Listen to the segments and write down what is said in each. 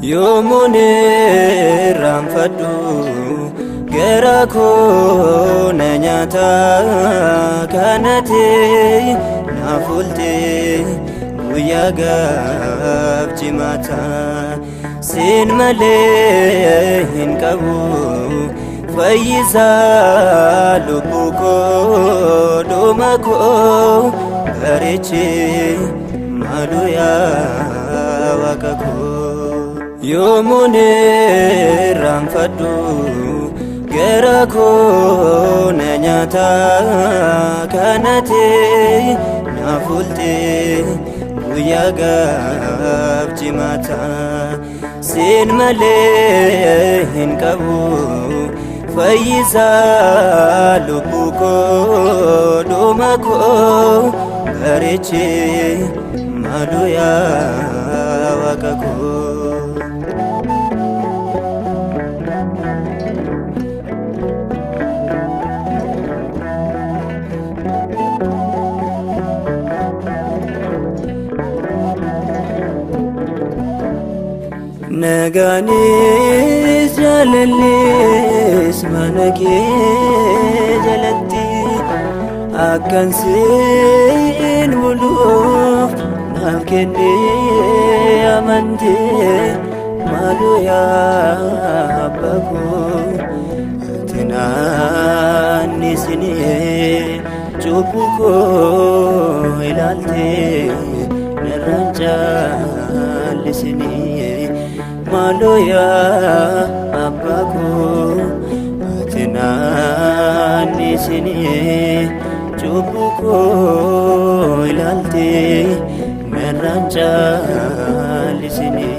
Yoomuun irraanfadhu gara koo na nyaata kanate naaf oolte guyyaa gaaf jimaata. Siin malee hin qabu fayyisaa lubbuu koo dhuma koo bareechi maaloo yaa waaqa koo. Yoomuun irraanfadhu gara koo na nyaata kanate naaf oolte guyyaa gaaf jimaata. Siin malee hin qabu fayyisaa lubbuu koo dhuma koo bareechi maaloo yaa waaqa koo. Nagaanis jaalallis mana kee jalatti akkan siin buluuf naaf kennee amantee maaloo yaa abbaa koo ati naannisinee cubbuu koo ilaaltee narraan caallisinee. Maaloo yaa abbaa koo ati naannisinee cubbuu koo ilaaltee narraan caallisinee.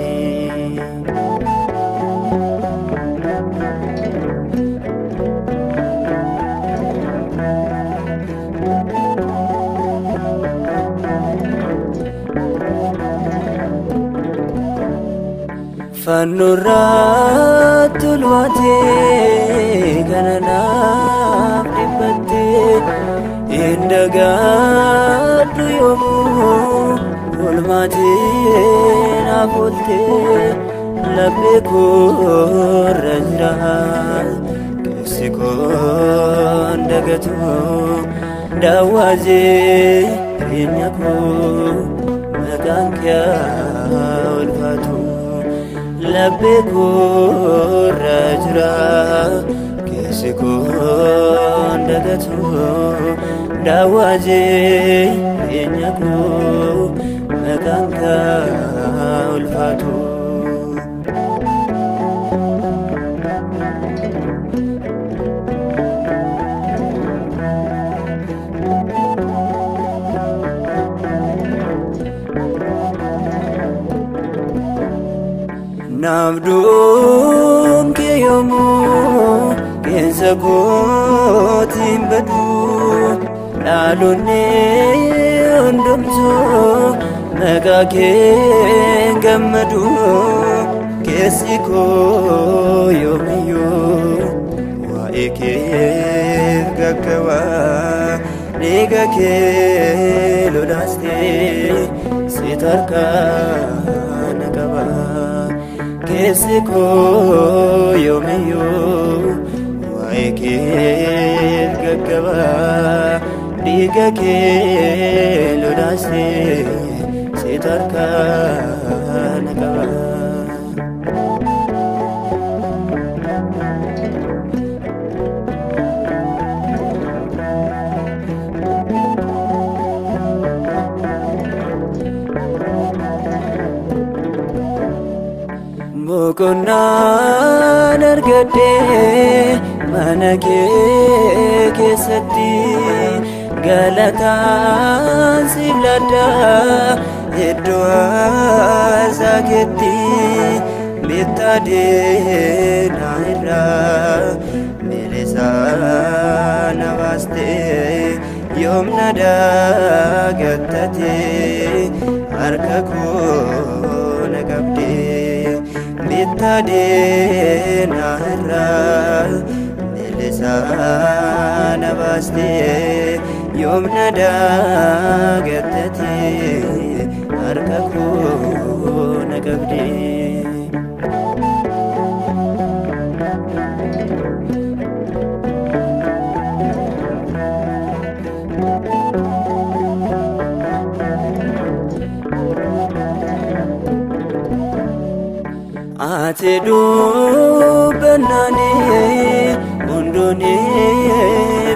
Fannoorratti ulfaatee kana naaf dhiphattee hin dagadhu yoomuu oolmaatee naaf ooltee laphee koorra jira keessi koon dagatu daawwaa jireenya koo maqaan kee ulfaatu. Laphee koorra jira keessi koon dagatu daawwaa jireenya koo maqaan kee ulfaatu. Naaf du'uun kee yoomuu keessa kootiin badu dhaloonni hundumtuu maqaa keen gammadu keessi koo yoomiyyuu waa'ee keef gaggaba dhiiga kee lolaastee si tarkaa na qaba. Keessi koo yoomiyyuu waa'ee keef gaggaba dhiiga kee lolaastee si tarkaa na qaba. Boqonnaan argadhee mana kee keessatti galataan siif ladha iddoo aarsaa keetti bittaa diinaa irraa bilisa na baastee yoom na dagattatee harka koo na qabdee. Bittaa diinaa irraa bilisa na baastee yoom na dagattatee harka koo na qabdee. Sitti dubbannaani hunduuni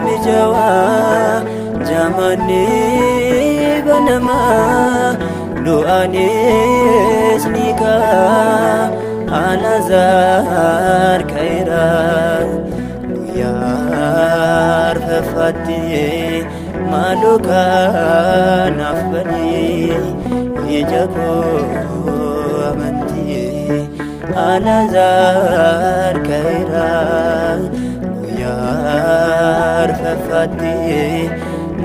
mijawaa, jamanni banamaa, du'aanis ni ka'a. Alazaar ka'eera guyyaa arfaffaatti, maaloo kanaaf banii ija koo amantii. Alazaar ka'eera guyyaa arfaffaatti,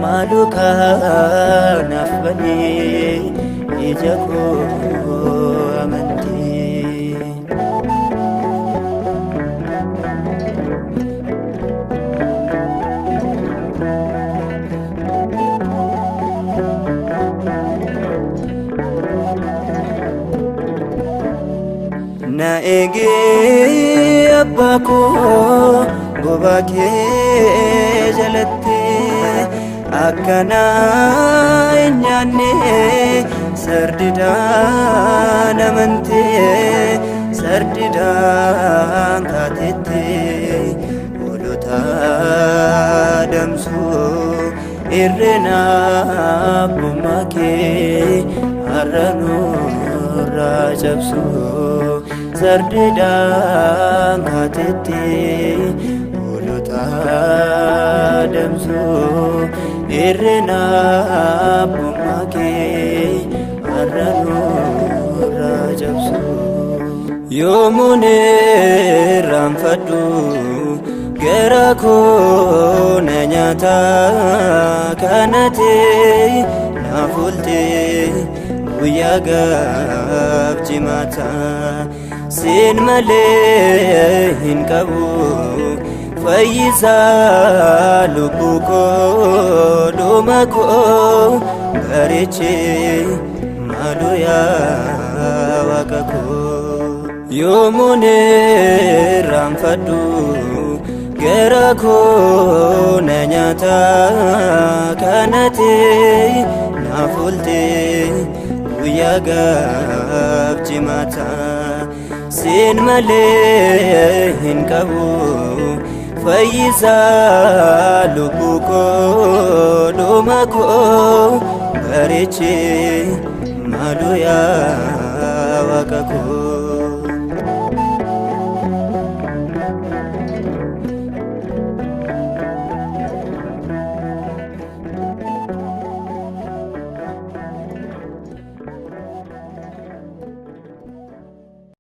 maaloo kanaaf banii ija koo amantii. Na eegee abbaa koo bobaa kee jalatti, akkana hin nyaanne sardidaan amantee, sardidaan kaatetti hoolota damsuu, irreena abbummaa kee har'a nurraa cabsu. Sardidaan kaatetti hoolota damsu, irreena abbummaa kee har'a nurraa cabsu. Yoomuun irraanfadhu gara koo na nyaata, kanate naaf oolte guyyaa gaaf jimaata. Siin malee hin qabu fayyisaa lubbuu koo, dhuma koo bareechee maaloo yaa waaqa koo. Yoomuun irraanfadhu gara koo na nyaata, kanate naaf oolte guyyaa gaaf jimaata. Siin malee hin qabu fayyisaa lubbuu koo, dhuma koo bareechee maaloo yaa waaqa koo.